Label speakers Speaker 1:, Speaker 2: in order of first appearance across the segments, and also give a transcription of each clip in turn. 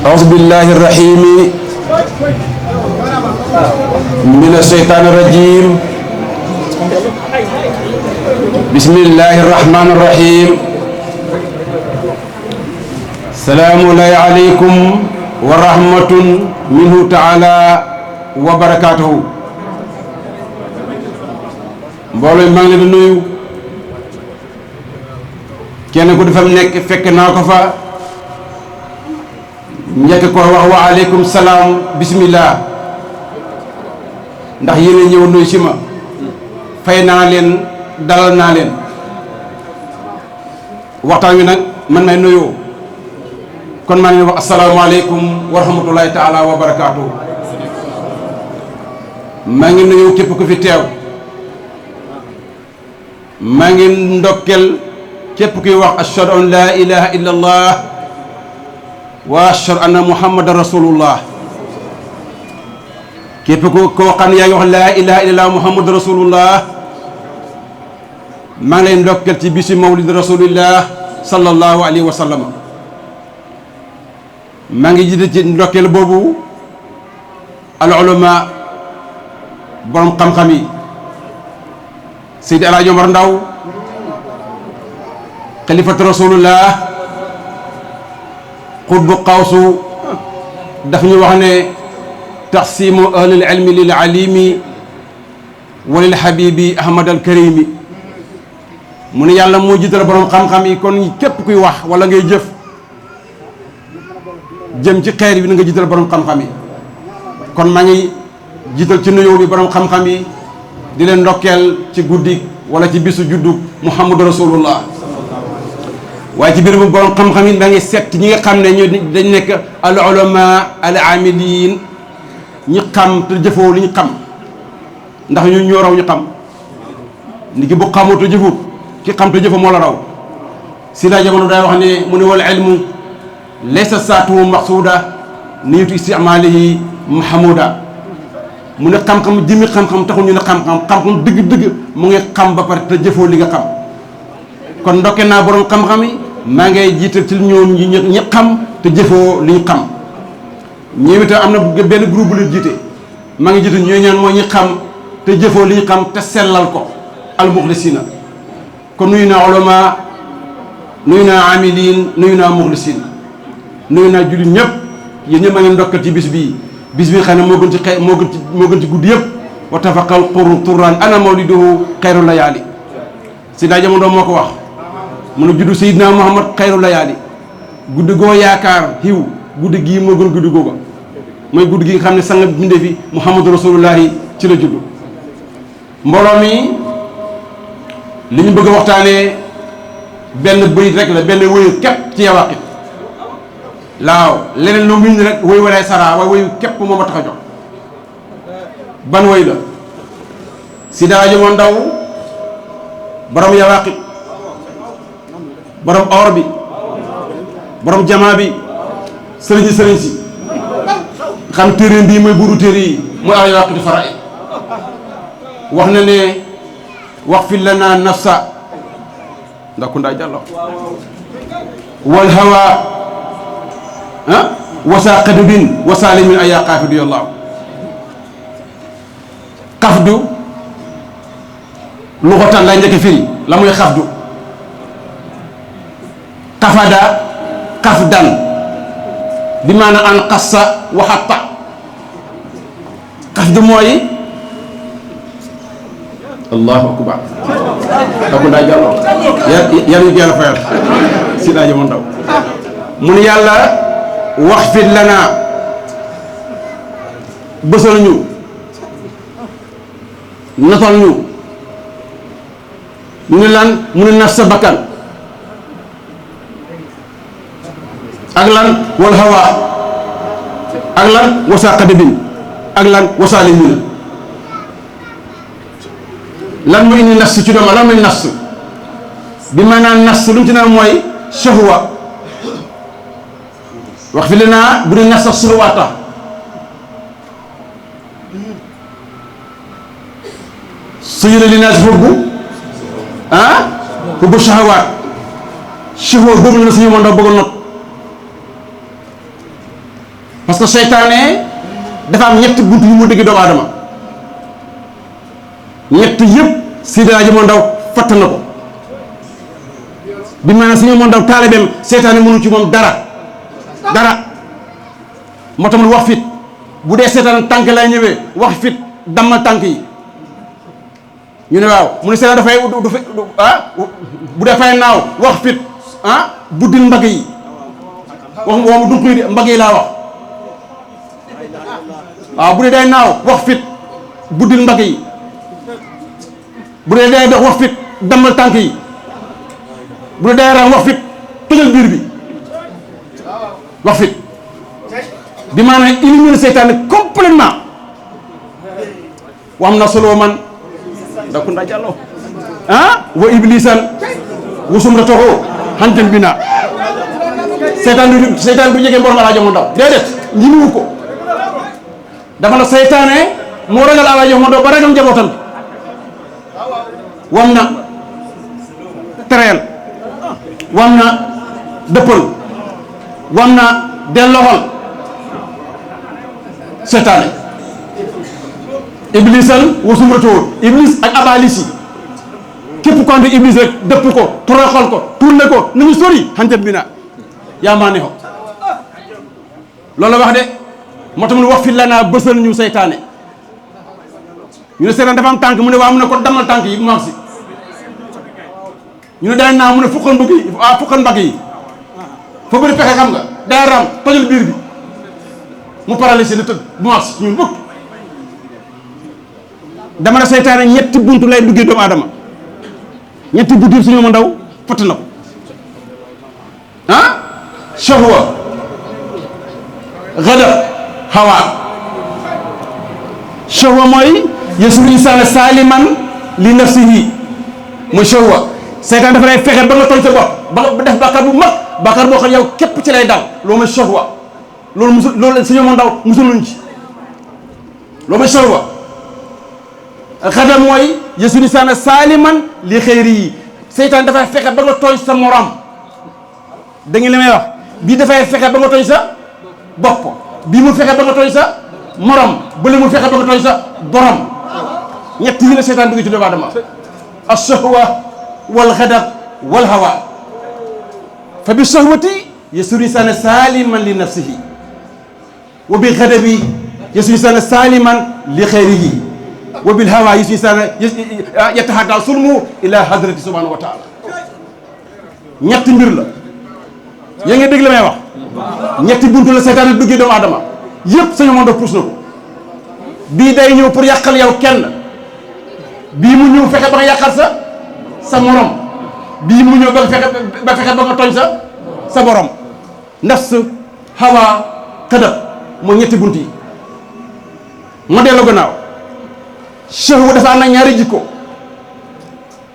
Speaker 1: أعوذ بالله الرحيم من الشيطان الرجيم بسم الله الرحمن الرحيم السلام عليكم ورحمة منه تعالى وبركاته mbooloo maa ngi leen di nuyu kenn ku dafa nekk fekk naa ko fa njëkk ko wax wa aleykum salaam bismillah ndax yéen ñëw nuyu si ma fay naa leen dalal naa leen waxtaan wi nag man may nuyoo kon maa ngi wax asalaamaaleykum wa rahmatulahi taala wa barakaatu maa ngi nuyu képp ku fi teew maa ngi ndokkel képp kuy wax ashhadu an laa ilaha illa allah wa ashhadu anna muhammadan rasulullah képp koo xam ne yaa ngi wax laa ilaha illa allah muhammadan rasulullah maa ngi lay ndokkel ci bisi mawlid rasulillah sallallahu alayhi wa sallam maa ngi jiite ci ndokkel boobu al ulama borom xam-xam yi Seydi Alaaji Omar Ndaw xalifatu rasulullah xutbu xawsu daf ñu wax ne taxsimu ahlil ilmi lil alimi wa lil habibi ahmad al karimi mu ne yàlla moo jiital borom xam-xam yi kon képp kuy wax wala ngay jëf jëm ci xeer bi na nga jiital borom xam-xam yi kon maa ngi jiital ci nuyoo bi borom xam-xam yi di leen ndokkeel ci guddi wala ci bisu juddu muhammadu rasulullah waaye ci biir mu borom xam-xam yi da ngay seet ñi nga xam ne ñu dañ nekk al ulama al amilin ñi xam te jëfoo li ñu xam ndax ñu ñoo raw ñu xam ni ki bu xamoo te jëfut ki xam te jëfoo moo la raw si la jamono day wax ne mu ne wal ilmu laysa saatuhu maqsuuda niyatu istimalihi mahmuda mu ne xam-xam jëmmi xam-xam taxul ñu ne xam-xam dëgg-dëgg mu ngi xam ba pare te jëfoo li nga xam kon ndokke naa borom xam-xam yi maa ngay jiital ci ñoom ñi xam te jëfoo li ñu xam ñoom itam am na benn groupe bu leen jiite maa ngi jiital ñooy ñaan mooy ñi xam te jëfoo li ñu xam te sellal ko almuxlisina kon nuyu naa ulama nuyu naa amilin nuyu naa muxlisin nuyu naa jullit ñëpp yéen ñëpp maa ngi ndokkal ci bis bii bis bi xam ne moo gën ci xëy moo gën ci guddi yëpp wa tafaqal qurun turran ana mawliduhu xayru layaali si daa jamono moo ko wax mu ne juddu Seydina Muhammad xayru layaali guddi goo yaakaar xiw guddi gii moo gën guddi googa mooy guddi gi nga xam ne sang bindee fi Muhammadu rasulullahi ci la juddu mbooloo mi li ñu bëgg a waxtaanee benn bëyit rek la benn wëyu képp ci yawaqit laaw leneen lu mu rek woy walaay saraa waaye woyu képp moom a tax a jox ban woy la si daa jëmoon ndaw borom yawaqit borom or bi borom jamaa bi sëriñ si xam téere bii mooy buuru téere yi mooy al yawaqit fara wax na ne wax fi lana nafsa ndax ku ndaa jàllo wal hawa wasa xadudin wasalimin aya xaafidu yallaahu xafdu luxatan lay njëkk firi la muy xafdu xafada xafdan bi maanaam an xassa waxatta xafdu mooy allahu akbar aku ndaa jàllo yàlla ñu yàlla fayal si daa jëmoon ndaw mun yàlla wax fit lana bësal ñu notal ñu mu ne lan mu ne naf sa bakkan ak lan wal hawa ak lan wasa xadabin ak lan wasaali ñu lan mu indi nafs ci dooma lan mooy nafs bi maanaam nafs lu mu ci naan mooy shahwa wax fi naa bu dee nafs shahwata suyula li naas hubbu hubbu shahawaat shahwa boobu la suñu mën a bëgg a not parce que seytaane dafa am ñetti bunt yu mu dégg doomu aadama ñett yëpp Seydi Hadji Omar Ndaw fatt na ko bi maanaam Sëñ Omar Ndaw taalibeem seytaane mënu ci moom dara moo tax mu wax fit bu dee seytaane tànk lay ñëwee wax fit dammal tànk yi ñu ne waaw mu ne seytaane dafay bu dee fay naaw wax fit buddil mbagg yi wax dunq yi mbagg yi laa wax waaw bu dee day naaw wax fit buddil mbagg yi bu dee day dox wax fit dammal tànk yi bu dee day raam wax fit tojal biir bi wax fit bi maanaam éliminer seytaane complètement wa am na solo man ndakunda jàllo wa iblisan wusum la toxo xanten bi naa seytaan du jege mborom Alaaji Omar Ndaw déedéet ñimiwu ko dafa na seytaane moo ragal Alaaji Omar Ndaw ba ragal njabootam wam na tereel wam na dëppal wam na delloxal seytaane iblisal wasum ratoor iblis ak abalisi képp ko andi iblis rek dëpp ko toroxal ko tourné ko nañu sori xanten bi na yaa maa neexo loolu la wax de moo tax mu ne wax fi la naa bësal ñu seytaane ñu ne seytaane dafa am tànk mu ne waa mu ne ko damal tànk yi bu mag si ñu ne day naa mu ne fuqal mbagg yi fuqal mbagg yi fa bëri pexe xam nga day ram tojal biir bi mu paralysé na tëdd bu mag si ñun bëgg dama ne seytaane ñetti buntu lay duggee doomu aadama ñetti buntu yëpp Sëñ Omar Ndaw fatt na ko shahwa ghadab hawa shahwa mooy yasul insana saliman li nafsihi mooy shahwa seytaan dafa lay fexe ba nga tooñ sa bopp ba nga def bàkkaar bu mag bàkkaar boo xam yow képp ci lay dal loolu mooy shahwa loolu musul loolu Sëñ Omar Ndaw musuluñ ci loolu mooy shahwa ghadab mooy yasul insana saliman li xayri yi seytaan dafay fexe ba nga tooñ sa morom da ngeen li may wax bii dafay fexe ba nga tooñ sa bopp bii mu fexe ba nga tooñ sa morom bële mu fexe ba nga tooñ sa borom ñett yi la seytaan dugg ci doomu aadama as-shahwa wal ghadab wal hawa fa bi shahwati yasuru insana saliman li nafsihi wa bi ghadabi yasuru insana saliman li khayrihi wa bil hawa yasuru insana yatahadda sulmu ila hadrati subhanahu wa ta'ala ñetti mbir la yaa ngi dégg la may wax ñetti buntu la seytaane duggee doomu aadama yëpp Sëñ Omar Ndaw puus na ko bii day ñëw pour yàqal yow kenn bii mu ñëw fexe ba nga yàqal sa morom bii mu ñëw ba fexe ba nga tooñ sa borom nafs hawa kadab mooy ñetti bunt yi ma delloo gannaaw shahwa dafa ànd ak ñaari jikko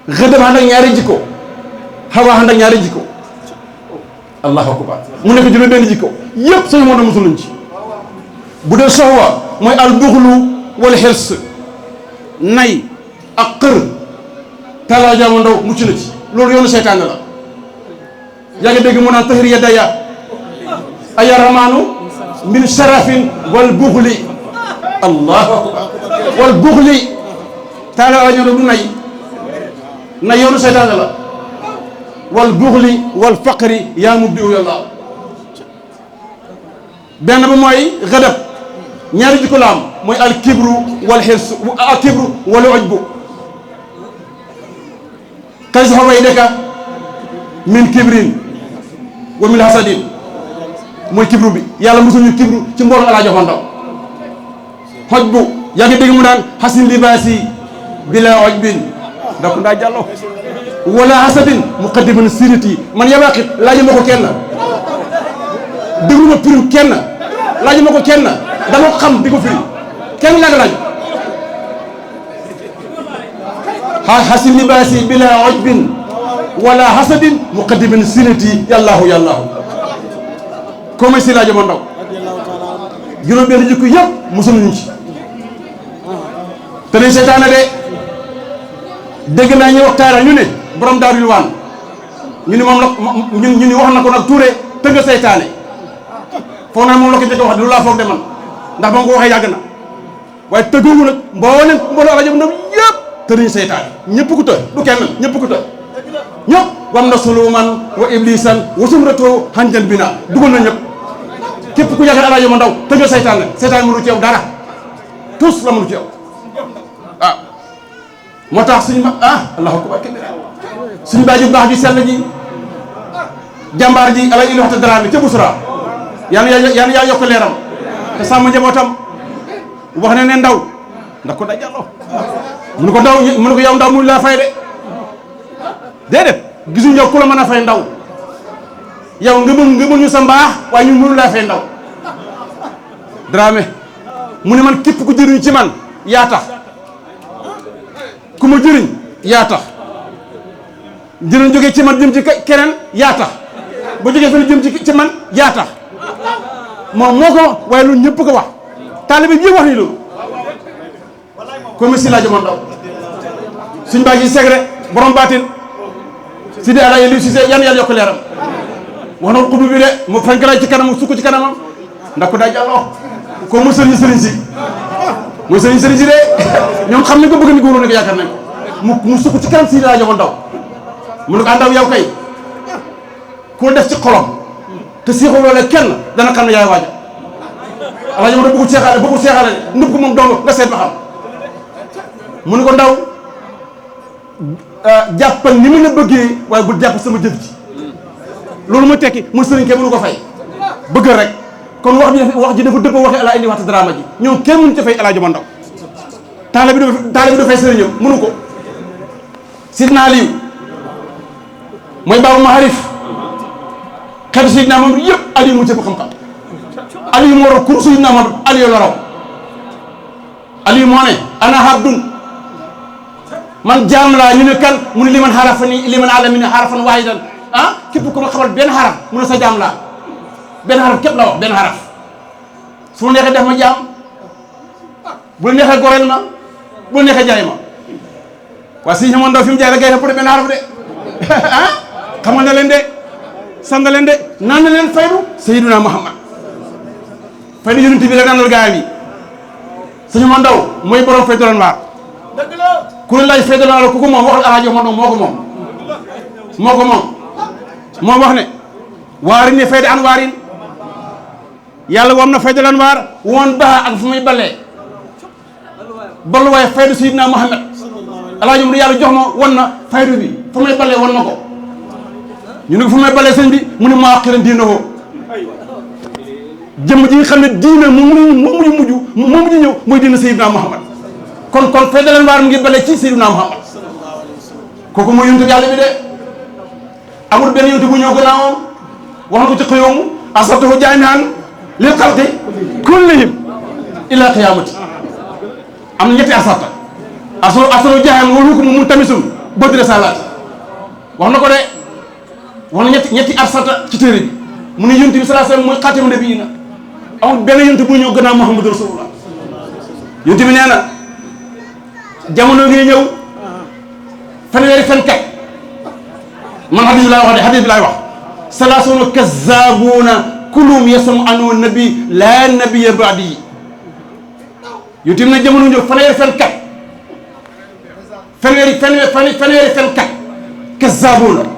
Speaker 1: ghadab ànd ak ñaari jikko hawa ànd ak ñaari jikko allahu akbar mu nekk juróom benn jikko yëpp Sëñ Omar Ndaw musuluñ ci bu dee shahwa mooy al buxlu wala xirs nay ak xër Alaaji Omar Ndaw mucc na ci loolu yoonu seytaane la yaa ngi dégg mu naan tahir yadaya aya rahmaanu min sharafin wal buxli allahu akbar wal buxli Alaaji Omar Ndaw du nay yoonu seytaane la wal buxli wal faqri yaa mubdiu yàlla benn ba mooy ghadab ñaari jikko la am mooy al kibru wal hirs al kibru wal ujbu kay sax way deka min kibrin wa min hasadin mooy kibru bi yàlla mosul ñu kibru ci mbooloo Alaaji Omar Ndaw ujbu yaa ngi dégg mu naan hasin libaasi bila ujbin donc ndaa jàllo wala hasadin muqaddiman siriti man yabaqit laaju ma ko kenn déglu ma pirim kenn laaju ma ko kenn dama ko xam di ko firi kenn laa nga laaju hasin libaasi bila ujbin wala hasadin muqaddiman siriti yàllaahu yàllaahu comme si Alaaji Omar Ndaw juróom benn jikko yëpp mosul ñu ci te nañ seytaane de dégg naa ñu waxtaana ñu ne borom Daaru Rilwaan ñu ni moom la ñu ni wax na ko nag Touré tëgg seytaane foog naa moom la ko njëkk a wax lu laa foog de man ndax ba nga ko waxee yàgg na waaye tëggoogu nag mboolem Alaaji Mandaw yëpp tëriñ seytaane ñëpp ku të du kenn ñëpp ku të ñëpp wam na suluman wa iblisan wa sumrato hanjan bina dugal na ñëpp képp ku yaakaar Alaaji Mandaw tëggal seytaan la seytaan mënu ci yow dara tous la mënu ci yow waaw moo tax suñu allahu akbar suñu baay ju baax ji sell ji jàmbaar ji Alaaji Ili waxta Dramé ca Busra yàlla yaa yokk leeram te sàmm njabootam wax ne ndaw ndax ko day jàlloo mu ne ko ndaw mu ne ko yow ndaw mu laa fay de déedéet gisuñu yow ku la mën a fay ndaw yow nga mën ñu sa mbaax waaye ñun mënu laa fay ndaw Dramé mu ne man képp ku jëriñ ci man yaa tax ku ma jëriñ yaa tax dinañ jógee ci man jëm ci keneen yaa tax ba jógee fenn jëm ci man yaa tax moom moo ko waaye loolu ñëpp ko wax taalibe bi yëpp wax ni loolu comme si Alaaji Mandaw suñ baa ji segre borom baatin si di Alaaji Ili Cissé yan yàlla yokk leeram wax na xudu bi de mu fankalaay ci kanam sukk ci kanamam ndax ko daa jàlloo ko mu sëriñ si mooy sëriñ si de ñoom xam nañ ko bëgg ni góoroon ne ko yaakaar nañ ko mu sukk ci kanam si di Alaaji Mandaw mu ne ko àndaw yow kay koo def ci xolom te siixul loolee kenn dana xam ne yaay waaja Alaaji Mandaw bëggul seexaale nëbb ko moom dong nga seet ba xam mu ne ko ndaw jàppal ni mu la bëggee waaye bul jàpp sama jëf ji loolu ma tekki mu sëriñ kenn mënu ko fay bëgg rek kon wax ji dafa dëppoo waxee Alaaji Ili waxta Dramé ji ñoom kenn mënu ci fay Alaaji Mandaw taalibe bi dafay sëriñam mënu ko Sidna Aliyu mooy baabu maarif xeetu Seydina Muhammad yëpp Aliyu mu jëpp xam-xam Aliyu moo raw kur Seydina Muhammad Aliyu la raw Aliyu moo ne ana abdun man jaam laa ñu ne kan mu ne liman xarafani liman alamini xarafan waahidan képp ku ma xamal benn xaraf mu ne sa jaam laa benn xaraf képp la wax benn xaraf su ma neexee def ma jaam bu la neexee goreel ma bu la neexee jaay ma waaye si Mandaw fi mu jaay la gay na pour benn xaraf de xamal na leen de sant leen de naan na leen faydu Seydina Muhammad faydu yonent bi la naanal gaayam yi Sëñ Mandaw mooy borom faydu lan waar ku ne laaj faydu lan waar ku ko moom waxal Alaaji Mandaw moo ko moom moo wax ne waarin ne fayda an waarin yàlla wam na fayda lan waar woon baax ak fu muy balee ballu waaye faydu Seydina Muhammad Alaaji Mandaw yàlla jox ma wan na faydu bi fu may balee wan na ko ñu ne ko fu may balee sëñ bi mu ne maa xiran diina woo jëmm ji nga xam ne diina moo mujj ñëw mooy diina Seydina Muhammad kon fayda lan waar mu ngi balee ci Seydina Muhammad kooku mooy yonent yàlla bi de amul benn yonent bu ñëw gannaawam wax na ko ci xëyoomu asatuhu jaami'an lil xalqi kullihim ila qiyamati am na ñetti asata asatu jaami'an wal hukmu multamisun badri salaat wax na ko de wax na ñetti asata ci téere bi mu ne yonent bi sallallahu alayhi wasallam mooy xaatimu nabiyyiina amul benn yonent bu ñëw gannaaw Muhammadu rasulullah yonent bi nee na jamono ngi ñëw fanweeri fenkat man hadis laay wax de hadis bi laay wax salaasuuna kazzaabuuna kulluhum yasamu anhu nabi laa nabiyya ba'di yonent bi ne jamono ñëw fanweeri fenkat fanweeri fenkat kazzaabuuna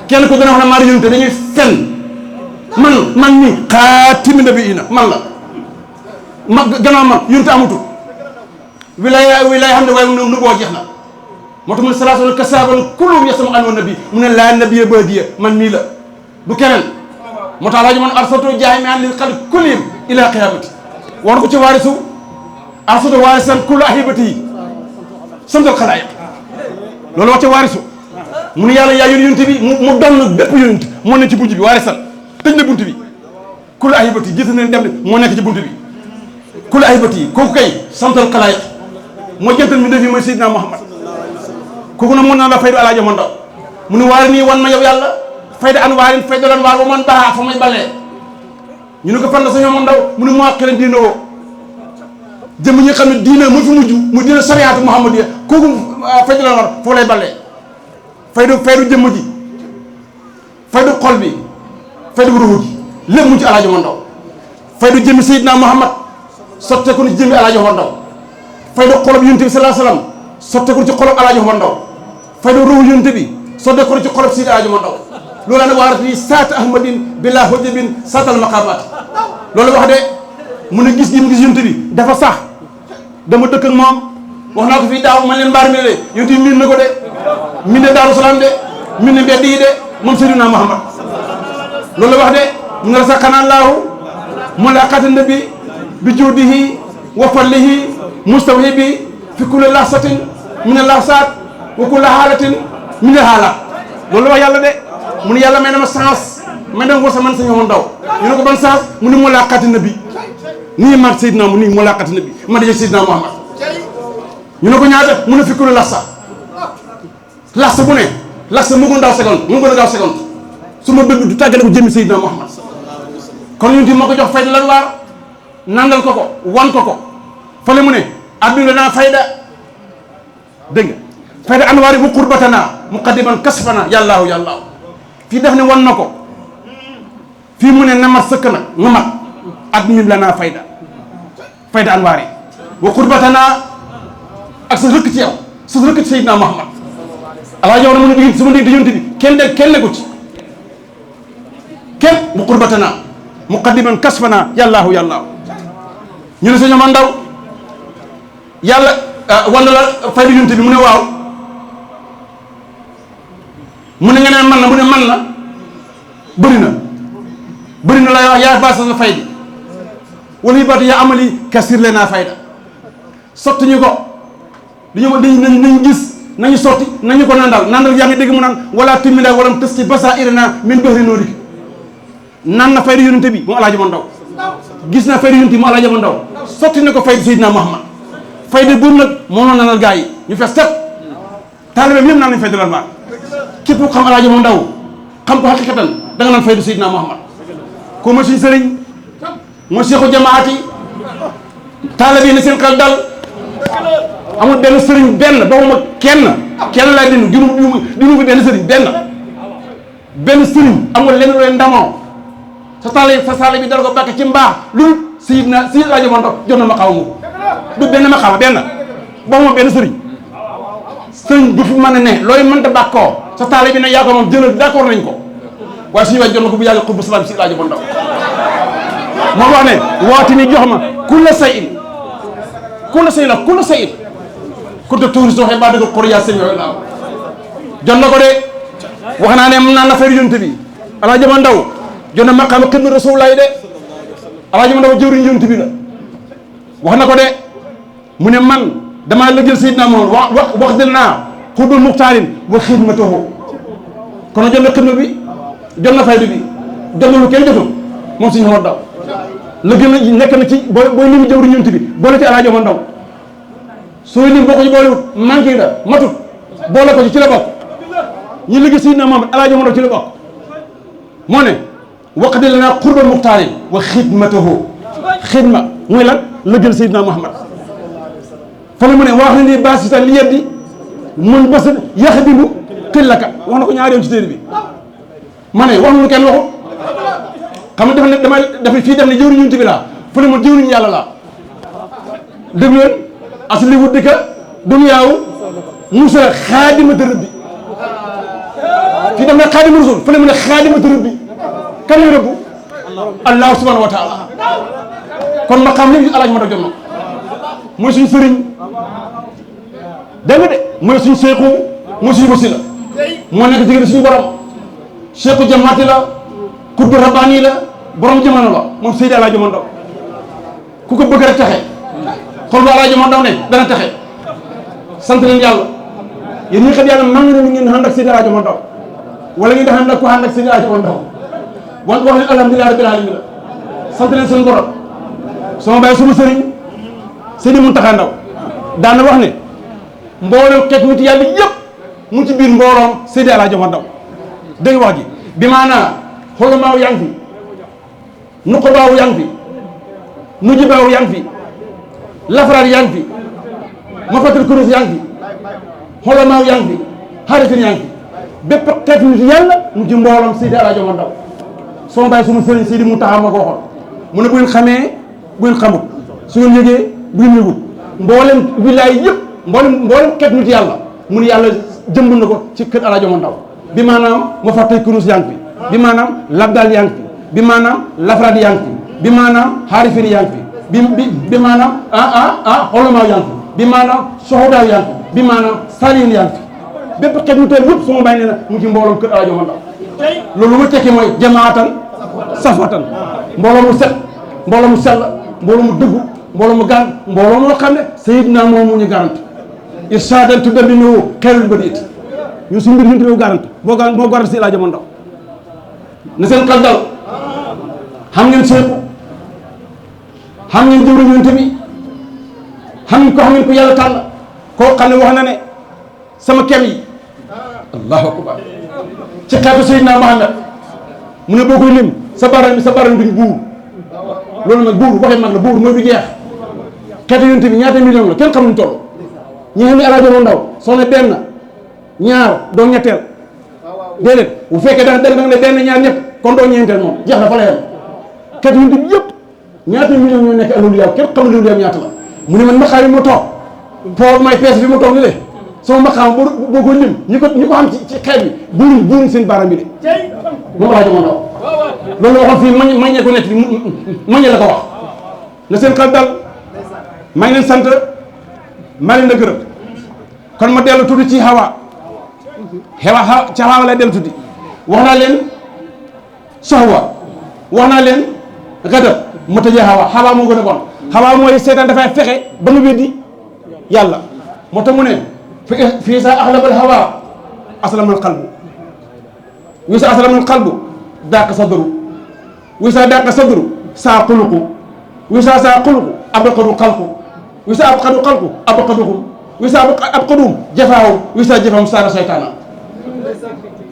Speaker 1: kenn ko gën a wax ne maa di yonent dañuy fen man ni xaatimi nabiyyiina man la gannaaw man yonent amutu wilaaya xam ne waaye nu boo jeex na moo tax mu ne salaasuuna kazzaabuuna kulluhum yasamu anhu nabi mu ne laa nabiyya ba'di man mii la du keneen moo tax Alaaji Mandaw arsaltu jaami'an lil xalqi kullihim ilaa qiyaamati wax na ko ci waarisu arsaltu waarisan kulla ahibati samdal xalaayiq loolu wax ci waarisu mu ne yàlla yaa yónni yonent bi mu doon bépp yonent moo nekk ci bunt bi waarisan tëj na bunt bi kulla ahibati gis nañ dem ne moo nekk ci bunt bi kulla ahibati kooku kay samdal xalaayiq moo jëntal mi def yi mooy Seydina Muhammad kooku nag mën naa la faydu Alaaji Mandaw mu ne waari nii wan ma yow yàlla fayda an waarin fayda lan waar ba man baax fa may balee ñu ne ko fan la Sëñ Mandaw mu ne moo xiran diina woo jëm ñi nga xam ne diina moo fi mujj mu diina sariyaatu muhammadiya kooku fayda lan waar foo lay balee faydu jëmm ji faydu xol bi faydu ruuh ji lépp mu ci Alaaji Mandaw faydu jëmmi Seydina Muhammad sotteeku ci jëmmi Alaaji Omar Ndaw faydu xolob yonent bi sallallahu alayhi wasallam sotteeku ci xolob Alaaji Omar Ndaw faydu ruuhu yonent bi sotteeku ci xolob Seydi Alaaji Omar Ndaw loolu nag waarat yi saata ahmadin bila hujabin saatal maqaamaat loolu wax de mu ne gis gi mu gis yonent bi dafa sax dama dëkk ak moom wax naa ko fii daaw man leen mbaar mi de yonent bi miin na ko de miin na Daaru Salaam de miin na mbedd yi de moom Seydina Muhammad loolu wax de mu ne la sax xanaa laahu mulaqata nabi bi juudihi wa fadlihi mustawhibi fi kulli lahsatin min al-lahsat wa kulli haalatin min al-haalaat loolu wax yàlla de mu ne yàlla may na ma chance may na ma war sa man Sëñ Omar Ndaw ñu ne ko ban chance mu ne mulaqata nabi nii mag Seydina mu nii mulaqata nabi ma daje Seydina Muhammad ñu ne ko ñaata mu ne fi kulli lahsa lahsa bu ne lahsa mu gën a daaw seconde mu gën a daaw seconde su ma bëgg du tàggale ko jëmmi Seydina Muhammad kon ñun ti moo ko jox fayda lan waar nandal ko wan ko fale mu ne adduna naa fayda dégg nga fayda anwaari bu qurbatana muqaddiman kasfana yàllaahu fii def ne wan na ko fii mu ne na mat sëkk nag nga mat adduna la naa fayda anwaari wa qurbatana ak sa rëkk ci yow sa rëkk ci Seydina Muhammad alaa yow na mu ne digg sama digg yonent bi kenn ko ci kenn bu qurbatana muqaddiman kasfana yàllaahu ñu ne Sëñ Omar Ndaw yàlla wala la fayda yonent bi mu ne waaw mu ne nga ne man na mu ne man na bëri na lay wax yaa baasa sa faydi wala yu baatu yaa amali kasir le naa fayda sotti ñu ko nañu gis nañu sotti nañu ko nandal yaa ngi dégg mu naan wala timida walam tës ci basa irina min bahri noori naan na fayda yonent bi mu Alaaji Omar Ndaw gis na fayda yonent bi mu Alaaji Omar Ndaw sotti na ko fayda Seydina Muhammad fayda boobu nag moo noon nanal gaa yi ñu fees teg taalibeem yëpp naan nañ fayda lan maa képp ku xam Alaaji Omar Ndaw xam ko xaqiqatan da nga naan fayda Seydina Muhammad ko mooy suñu sëriñ mooy seexu jamaati taalibe yi ne seen xel dal amul benn sëriñ benn baxuma kenn lay dinu bi benn sëriñ benn sëriñ amul lenn leen ndamoo sa taale bi dara ko bàkke ci mbaax lu Seydina Alaaji Omar Ndaw jot na ma xaw ma du benn ma xaw baxuma benn sëriñ bu fi mën a ne looy mënta bàkkoo sa taale bi nag yaa ko moom jëlal d'accord nañ ko waaye suñu waay jot na ko bu yàgg xutbu salaam si Alaaji Omar Ndaw moo wax ne woote ni jox ma kulla say in ku te tuuri sooxee ba dëgg xor yaa sëñ yooyu laaw jot na ko de wax naa ne mën naa la fayda yonent bi Alaaji Omar Ndaw jot na maqaama xidma Rasulullaah de Alaaji Omar Ndaw jëwriñ yonent bi la wax na ko de mu ne man damaa lëggeel Seydina Muhammad wax dil naa xutbul muxtaarin wa xidmatahu kon jot na xidma bi jot na fayda bi jot na lu kenn jotul moom Sëñ Omar Ndaw lëggeel na nekk na ci booy limu jëwriñ yonent bi boole ci Alaaji Omar Ndaw sooy lim boo ko ci boolewut manqué nga matut boole ko ci la bokk ñu liggéey Seydina Muhammad Alaaji Omar Ndaw ci la bokk moo ne waqdi lanaa qurbal muxtaarin wa xidmatahu xidma mooy lan lëggeel Seydina Muhammad fa la mu ne wax na ni baasita li yeddi mun bas yaxdimu xillaka wax na ko ñaari yoon ci téere bi ma ne wax na lu kenn waxu xam nga dafa fii def ne jëwriñ yonent bi laa fu ne ma jëwriñ yàlla laa déglu leen asli wuddika duniyaawu musa xaadimata rabbi fii def ne xaadima rasul fu ne mu ne xaadimata rabbi kan lay rëbbu allahu subhanahu wa taala kon ma xam léegi Alaaji Omar Ndaw jot na mooy suñu sëriñ dégg nga de mooy suñu seexu mooy suñu wasila moo nekk jigéen suñu borom seexu jamaati la kutbu rabbaani la borom jamono la moom Seydi Alaaji Omar Ndaw ku ko bëgg rek taxe xol bu Alaaji Omar Ndaw ne dana taxe sant leen yàlla yéen ñi xam yàlla man nga ne ngeen ànd ak Seydi Alaaji Omar Ndaw wala ngeen di ànd ak ku ànd ak Seydi Alaaji Omar Ndaw wax leen alhamdulilah rabbil alamin sant leen seen borom sama bàyyi suma sëriñ Seydi Muntaxa Ndaw daana wax ne mboolem xeet nit yàlla yëpp mu ci biir mbooloom Seydi Alaaji Omar Ndaw dégg wax ji bi maanaa xolomaaw yaa ngi fi nuqabaaw yaa ngi fi nujibaaw yaa ngi fi lafaraar yaa ngi fi mafatul kurus yaa ngi fi xolomaaw yaa ngi fi xaaritin yaa ngi fi bépp xeet nit yàlla mu ci mbooloom Seydi Alaaji Omar Ndaw sama bàyyi suma sëriñ Seydi Muntaxa ma ko waxoon mu ne bu ngeen xamee bu ngeen xamut su ngeen yëgee bu ngeen yëgut mboolem wilaay yëpp mboolem xeet nit yàlla mu ne yàlla jëmb na ko ci kër Alaaji Omar Ndaw bi maanaam ma fàttay kurus yaa ngi fi bi maanaam labdal yaa ngi fi bi maanaam lafrad yaa ngi fi bi maanaam xaarifin yaa ngi fi bi maanaam xolomaaw yaa ngi fi bi maanaam soxodaaw yaa ngi fi bi maanaam saliin yaa ngi fi bépp xeet mu teel yëpp su ma bàyyi nee na mu ngi ci mbooloom kër Alaaji Omar Ndaw loolu lu ma tekki mooy jamaatan safatan mbooloo mu set mbooloo mu sell mbooloo mu dëggu mbooloo mu garant mbooloo moo xam ne sayidna moom mu ñu garant irshaadan tudamminoo xeerul ba diit ñun suñu mbir ñun tamit garant boo garant si Alaaji Omar Ndaw na seen xel dal xam ngeen seeku xam ngeen jëwriñ yonent bi xam ngeen ko yàlla tànn koo xam ne wax na ne sama kem yi allahu akbar ci xeetu Seydina Muhammad mu ne boo koy lim sa baram duñ buur loolu nag buur waxee mag la buur mooy du jeex xeetu yonent bi ñaata million la kenn xam nuñ toll ñi xam ne Alaaji Omar Ndaw soo ne benn ñaar doo ñetteel déedéet bu fekkee da nga ne benn ñaar ñett kon doo ñeenteel moom jeex na fa la yem xeetu yonent bi yëpp ñaata million ñoo nekk alolu yàlla kenn xam loolu yam ñaata la mu ne man maqaam yi ma toog pour may peese bi ma toog ni le sama maqaam boo ko lim ñi ko xam ci xeet bi buuruñ seen baaraam bi de moom Alaaji Omar Ndaw loolu waxoon fii maññee ko nekk bi maññee la ko wax na seen xel dal maa ngi leen sant maa ngi leen gërëm kon ma dellu tuddi ci Hawa ci Hawa lay dellu tuddi wax naa leen soxwa wax naa leen gadab ma tëjee Hawa moo gën a bon Hawa mooy seetaan dafay fexe ba nga weddi yàlla moo tax mu ne fii sa axlabal Hawa aslamal qalbu wi sa aslamal qalbu daaka sadru wi sa daaka sadru saa xuluqu wi sa saa xuluqu abqadu xalqu wi sa abqadu xalqu abqaduhum wi sa abqaduhum jafaahu wi sa jafahum saara seytaana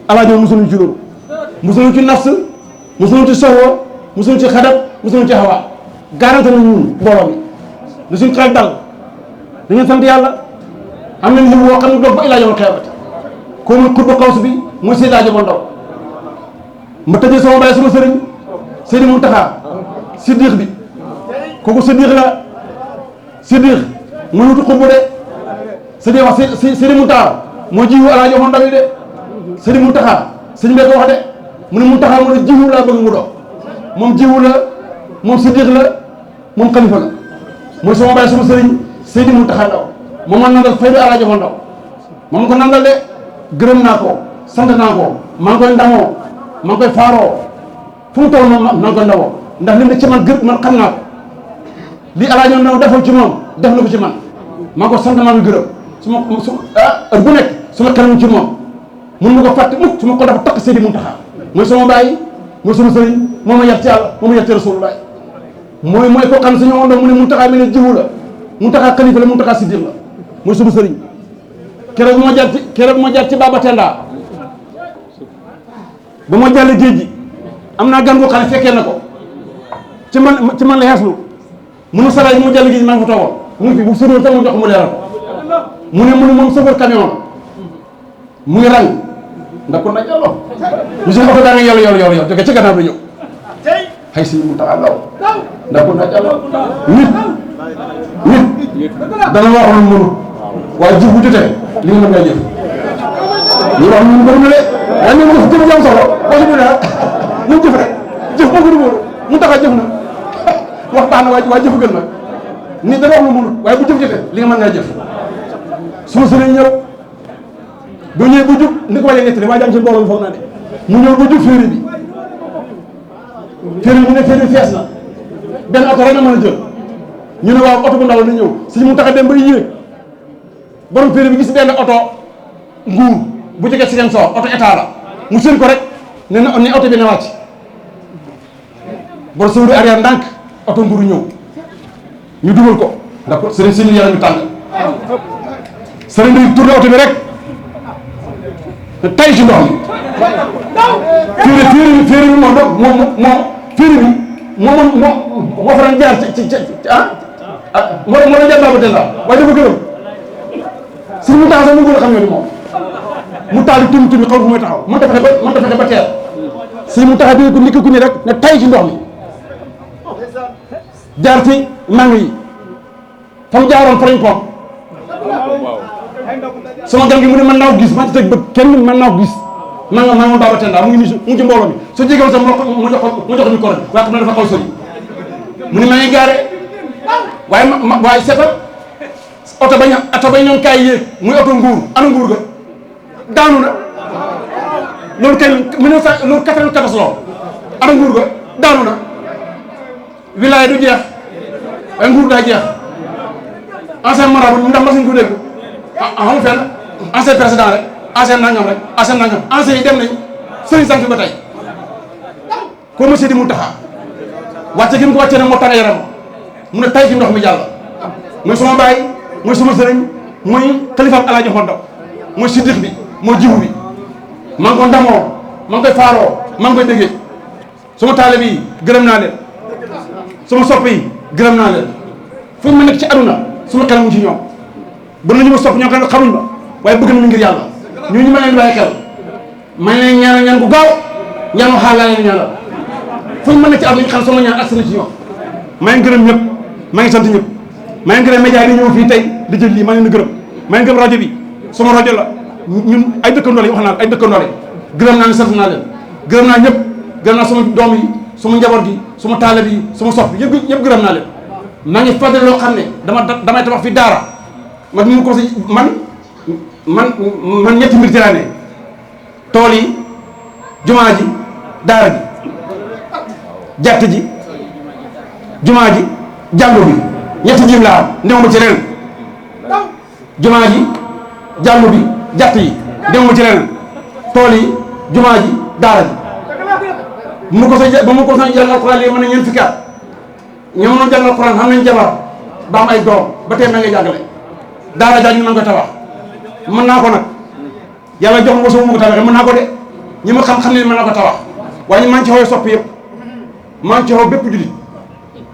Speaker 1: Alaaji musuñu ci loolu musuñu ci nafs musuñu ci soxwa musuñu ci xadab musuñu ci Hawa garanti nañ ñun mbooloo mi na suñ xel dal da ngeen sant yàlla am nañ lim woo xam ne doog ba ilaa yawmal qiyaamati ko muy xutba xaws bi mooy Seydi Alaaji Omar Ndaw ma tëjee sama baay sama sëriñ Seydi Muntaxa siddiq bi kooku siddiq la siddiq mënutu xutbu de Seydi wax Seydi Muntaxa moo jiwu Alaaji Omar Ndaw yi de Seydi Muntaxa sëñ bee ko wax de mu ne Muntaxa mu ne jiwu laa bëgg mu dox moom jiwu la moom siddiq la moom xalifa la mooy sama baay sama sëriñ Seydi Muntaxa Ndaw moom man nandal faydu Alaaji Omar Ndaw moom ko nandal de gërëm naa ko sant naa ko maa ngi koy ndamoo maa ngi koy faaroo fu mu toll moom maa ngi koy ndawoo ndax li mu ci man gërëm man xam naa ko li Alaaji Omar Ndaw defal ci moom def na ko ci man maa ngi ko sant maa ngi gërëm heure bu nekk su ma xelam ci moom mun ma ko fàtte mukk su ma ko dafa takk Seydi Muntaxa mooy sama baay mooy sama sëriñ moo ma yar ci yàlla moo ma yar ci Rasulullah mooy koo xam ne suñu woon mu ne Muntaxa mi ne jiwu la Muntaxa xalifa la Muntaxa siddiq la mooy sama sëriñ keroog bu ma jaar ci Baba Tenda ba ma jàll géej gi am naa gan goo xam ne fekkee na ko ci man la xeeslu munu salaay bi ma jàll géej gi maa ngi fa toogoon mu ngi fi bu sëriñ sax mu jox mu leeral mu ne moom chauffeur camion la mu ngi rang ndax kon nag yàlla ñu suñu oto daa nga yor jóge ci gannaaw bi ñëw xëy si mu taxaw law ndax kon nag yàlla nit dana wax lu mënu waaye jëf bu jotee li nga mën ngay jëf li wax ñu bëri na de waaye ñu mën jëf jam solo boo si dee ñu jëf rek jëf moo gën a wóor mu tax a jëf na wax baax na waaye jëf gën nag nit dana wax lu mënu waaye bu jëf jotee li nga mën ngay jëf suma sëriñ ñëw bu ñëwee bu jub ni ko wàññee nettali waaye jàng ci mbooloo mi foog naa de mu ñëw ba jub féeri bi mu ne féeri fees na benn oto rek na mën a jël ñu ne waaw oto bu ndaw la ñëw si mu tax a dem ba yéeg borom féeri bi gis benn oto nguur bu jógee si seen soor oto état la mu seen ko rek ne oto bi na wàcc borom sëwri arrière ndànk oto nguuru ñëw ñu dugal ko d'accord sëriñ si yaram ñu tàng sëriñ bi tourné oto bi rek tay ci ndox mi féeri bi moo fa daan jaar moo doon jaar Baba Tenda waaye dafa gërëm si mu tax sax mu gën a xam ne moom mu taal di tumi xaw fu muy taxaw man ta fexe ba teer si mu tax bi ko nikk ku ni rek ne tay ci ndox mi jaar ci mang yi fa mu jaaroon fa lañ ko sama gan gi mu ne man naa ko gis man ci teg bët kenn man naa ko gis maa ngi Baba Tenda mu ngi nii mu ngi ci mbooloo mi soo jégal sax mu jox micro bi waaye xam na dafa xaw sori mu ne maa ngi gaare waaye seetal oto bañ ñoon kaay yéeg muy oto nguur ana nguur ga daanu na loolu kenn loolu 94 la ana nguur ga daanu na wilaaya du jeex waaye nguur daa jeex ancien marabout ndax mas ko dégg xamu fenn ancien président rek ancien nangam ancien yi dem nañ sëriñ sant ba tey ko monsieur di mu taxaa wàcce gi mu ko wàcce nag moo tax yaram mu ne tay ci ndox mi jàll mooy sama baay mooy sama sëriñ mooy xalifaam Alaaji Xonda mooy siddiq bi mooy jiwu bi maa ngi ko ndamoo maa ngi koy faaroo maa ngi koy déggee sama taalibe yi gërëm naa leen sama sopp yi gërëm naa leen fu mu nekk ci aduna suma xel mu ci ñoom bu nañu ma sopp ñoo xam ne xamuñ ma waaye bëgg nañu ngir yàlla ñu ma leen bàyyi xel ma leen ñaanal ñaan gu gaaw ñaan xaar laa leen ñaanal fu ñu mën na ci aduna ñu xam sama ñaan ak na ci ñoom maa ngi gërëm ñëpp maa ngi sant ñëpp maa ngi gërëm média yi ñëw fii tey di jël lii maa ngi leen di gërëm maa ngi gërëm rajo bi sama rajo la ñun ay dëkkandoo lañ wax naa ay dëkkandoo lañ gërëm naa ne sant naa leen gërëm naa ñëpp gërëm naa sama doom yi sama njaboot gi sama taalib yi sama sopp yëpp gërëm naa leen maa ngi fàttali loo xam ne damay tabax fi daara man mu ko man ñetti mbir ci laa ne tool yi jumaa ji daara ji jàtt ji jumaa ji jàngu bi ñetti jiim laa am ndewuma ci leneen jumaa ji jàngu bi jàtt yi ndewuma ci leneen tool yi jumaa ji daara ji ba mu ko sa jàng alxuraan lii mën na ñeent fukki at ñoom noonu jàng alxuraan xam nañ jabar ba am ay doom ba tey ma ngay jàngale daara jaa ñu ngi koy tabax mën naa ko nag yàlla jox ma ko sama ko tabaxee mën naa ko de ñi ma xam ne mën naa ko tabax waaye maa ngi ci xooy sopp yëpp maa ngi ci xooy bépp jullit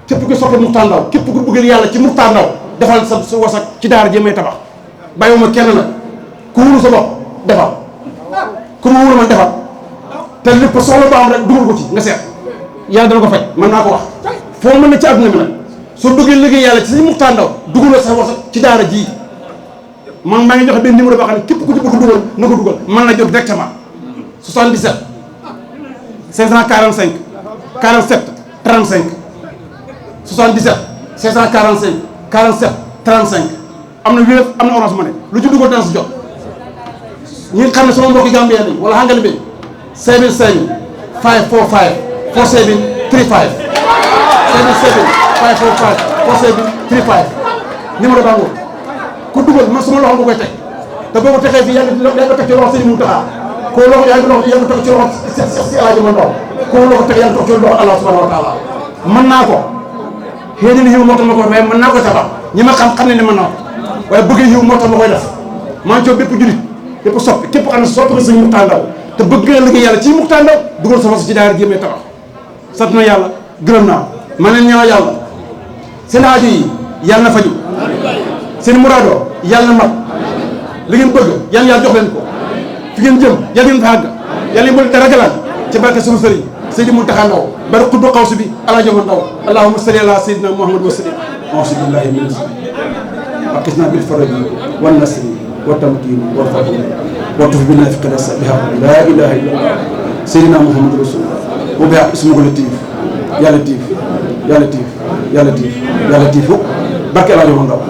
Speaker 1: képp ku sopp Muxtaar Ndaw képp ku bëgg yàlla ci Muxtaar Ndaw defal sa wasak ci daara ji may tabax bàyyiwuma kenn nag ku wóolu sa bopp defal ku ma wóolu man defal te lépp soxla ba am rek dugal ko ci nga seet yàlla dana ko faj mën naa ko wax foo mën na ci àdduna bi nag soo bëggee liggéey yàlla ci Sëñ Muxtaar Ndaw dugaloo sa wasak ci daara ji man maa ngi joxe benn numéro boo xam ne képp ku ci bëgg dugal na ko dugal mën na jot directement 77 545 47 35 77 545 47 35 am na Wave am na Orange Money lu ci dugal dana si jot ñi nga xam ne sama mbokki Gambien lañ wala hangal bi 775 545 47 35 775 545 47 35 numéro baa ngoo ku dugal man sama loxo nga koy teg te boo ko tegee fii yaa ngi teg ci loxo Sëriñ Muntaxa ko loxo yaa ngi teg ci loxo si Alaaji Mandaw ko loxo teg yaa ngi teg ci loxo Allah subhanahu wa taala mën naa ko xëy na yiw moo tax ma ko mais mën naa ko tabax ñi ma xam ne ne mën naa ko waaye bëgg yiw moo tax ma koy def maa ngi coow bépp julit bépp soppi képp xam ne soppi nga Sëriñ Muxtaar Ndaw te bëgg nga liggéey yàlla ci Muxtaar Ndaw dugal sa fas ci daara jéemee tabax sant na yàlla gërëm naa ma leen ñaan yàlla seen aajo yi yàlla na faju seen muraado yàlla na mat li ngeen bëgg yàlla jox leen ko fi ngeen jëm yàlla ngeen fa àgg yàlla ngeen te ragalaan ci barke sunu sëriñ Seydi Muntaxa Ndaw bari xuddu xaw si bi Alaaji Ndaw allahumma salli ala sayyidina Muhammad wa sallim auzu billahi min وقسنا بالفرج والنصر والتمكين والفضل وارتف بنا في قدس بحق لا اله الا الله سيدنا محمد رسول الله وبحق اسمه لطيف يا لطيف يا لطيف يا لطيف يا لطيف barke Alaaji Ndaw